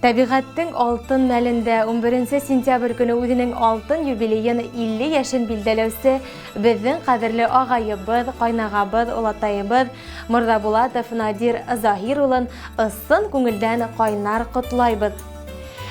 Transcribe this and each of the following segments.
Тәбиғәттең алтын мәлендә 11 сентябрь көнө үҙенең алтын юбилейын 50 йәшен билдәләүсе беҙҙең ҡәҙерле ағайыбыҙ, ҡайнағабыҙ, олатайыбыҙ Мырҙабулатов Надир Заһир улын ысын күңелдән ҡайнар ҡотлайбыҙ.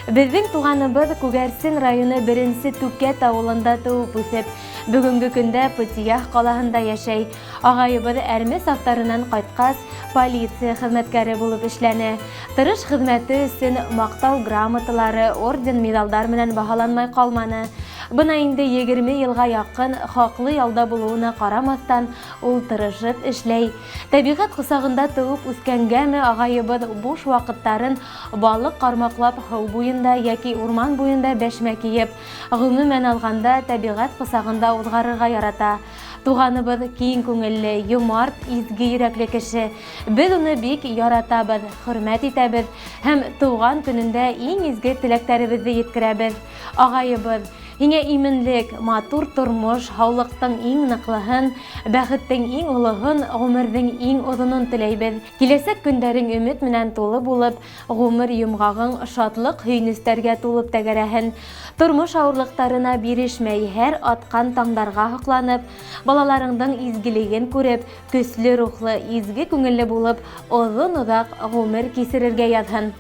Беҙҙең туғаныбыҙ Күгәрсен районы беренсе Түкәт ауылында тыуып үҫеп, бөгөнгө көндә Пытиях ҡалаһында йәшәй. Ағайыбыҙ әрме сафтарынан ҡайтҡас, полиция хеҙмәткәре булып эшләне. Тырыш хеҙмәте өсөн маҡтау грамоталары, орден-миҙалдар менән баһаланмай ҡалманы. Бына инде 20 йылға яҡын хаҡлы ялда булыуына ҡарамаҫтан, ул тырышып эшләй. Тәбиғәт ҡосағында тыуып үҫкәнгәме, ағайыбыҙ буш ваҡыттарын балыҡ ҡармаҡлап һыу буйында йәки урман буйында бәшмә кейеп, ғөмүмән алғанда, тәбиғәт ҡосағында уҙғарырға ярата. Туғаныбыҙ киң күңелле, йомарт, изге йөрәкле кеше. Беҙ уны бик яратабыҙ, хөрмәт итәбеҙ һәм тыуған көнөндә иң изге теләктәребеҙҙе еткерәбеҙ. Ағайыбыҙ, һиңә именлек, матур тормош, һаулыҡтың иң ныҡлыһын, бәхеттең иң олоһон, ғүмерҙең иң оҙонон теләйбеҙ. Киләсәк көндәрең өмөт менән тулы булып, ғүмер йомғағың шатлыҡ-һөйөнөстәргә тулып тәгәрәһен. Тормош ауырлыҡтарына бирешмәй, һәр атҡан таңдарға һоҡланып, балаларыңдың изгелеген күреп, көслө рухлы, изге күңелле булып, оҙон-оҙаҡ ғүмер кисерергә яҙһын.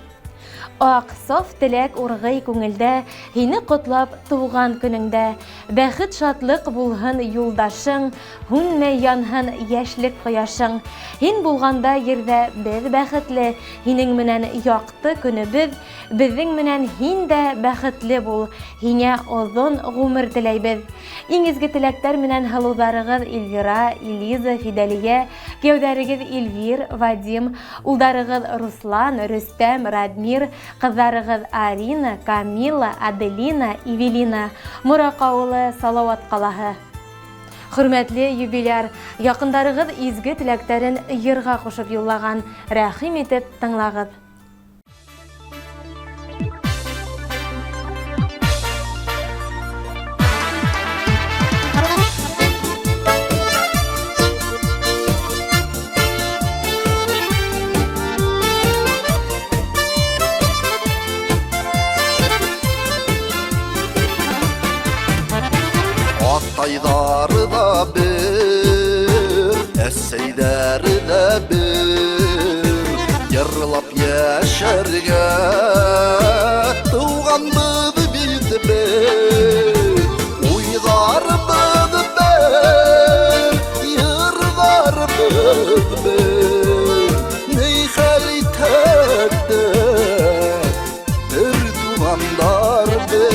Ак, саф теләк ургый күңелдә, Һине котлап туган көнеңдә. Бәхет-шатлык булһын юлдашың, Һүнмәй янһын яшьлек кояшың. Һин булганда ерҙә беҙ бәхетле, Һинең менән якты көнөбөҙ. Беҙҙең менән һин дә бәхетле бул, Һиңә оҙон ғүмер теләйбеҙ. Иң изге теләктәр менән һылыуҙарығыҙ Эльвира, Элиза, Фидәлиә, кейәүҙәрегеҙ Эльвир, Вадим, улдарығыҙ Руслан, Рөстәм, Радмир, ҡыҙҙарығыҙ Арина, Камила, Аделина, Ивелина, Мораҡ ауылы, Салауат ҡалаһы. Хөрмәтле юбиляр, яҡындарығыҙ изге теләктәрен йырға ҡушып юллаған, рәхим итеп тыңлағыҙ. Атайҙары ҙа бер, әсәйҙәре дә бер, йырлап йәшәргә тыуғанбыҙ бит беҙ. Уйҙарыбыҙ бер, йырҙарыбыҙ бер, ни хәл итһәк тә, бер туғандар беҙ.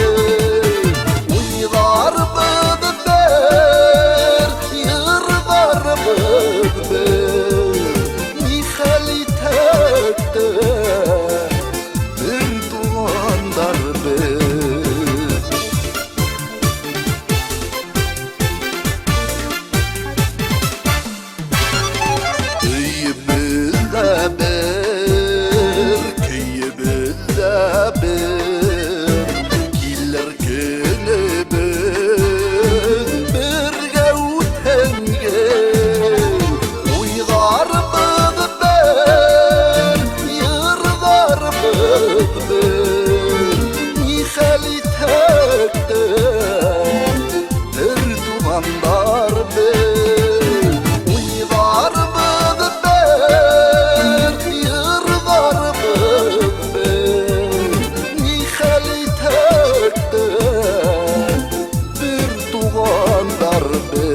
Уйҙарыбыҙ бер, йырҙарыбыҙ бер, ни хәл итһәк тә, бер туғандар беҙ. Өйөбөҙ ҙә бер, көйөбөҙ ҙә бер, килер көнөбөҙ бергә үтһен гел. Уйҙарыбыҙ бер, йырҙарыбыҙ бер, ни хәл итһәк тә, бер туғандар беҙ. Уйҙарыбыҙ бер, йырҙарыбыҙ бер, ни хәл итһәк тә, бер туғандар беҙ.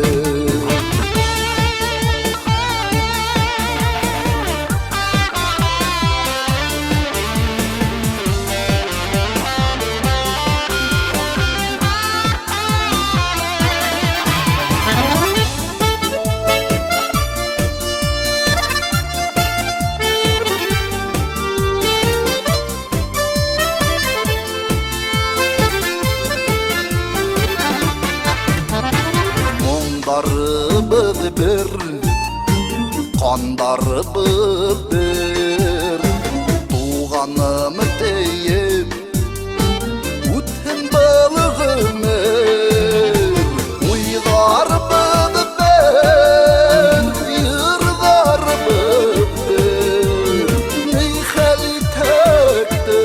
Моңдарыбыҙ бер, ҡандарыбыҙ бер, туғаным тейеп, үтһен был ғүмер. Уйҙарыбыҙ бер, йырҙарыбыҙ бер, ни хәл итһәк тә,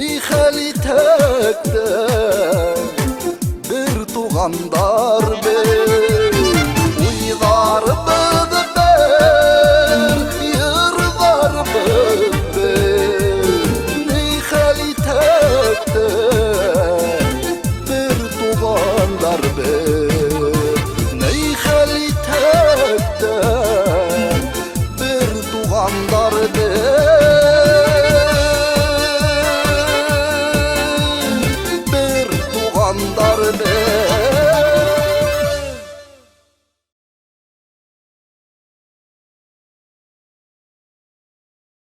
Ни хәл итһәк тә, бер туғандар беҙ. Уйҙарыбыҙ бер, йырҙарыбыҙ бер. Ни хәл итһәк тә.